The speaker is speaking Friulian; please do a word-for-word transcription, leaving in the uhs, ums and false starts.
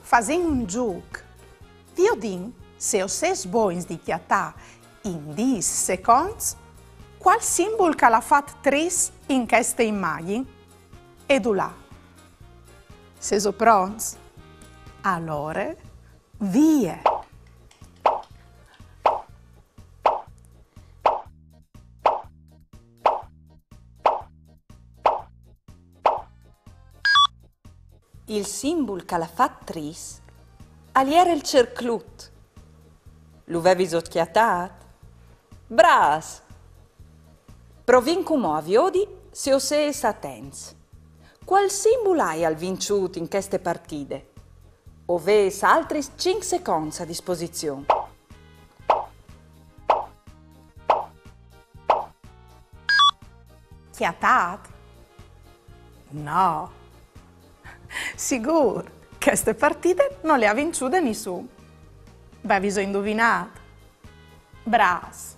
Fasìn un zûc. Viodìn se o sês bogns di cjatâ in dîs seconts cuâl simbul che al à fat tris in cheste imagjin e dulà. Sêso pronts? Alore, vie! Il simbul che al à fat tris al jere il cerclut. Lu veviso cjatât? Brâfs! Provìn cumò a viodi se o sês atents. Cuâl simbul aial vinçût in cheste partide? O vês altris cinc seconts a disposizion. Cjatât? No. Sigûr, cheste partide no le à vinçude nissun. Veviso induvinât? Brâfs!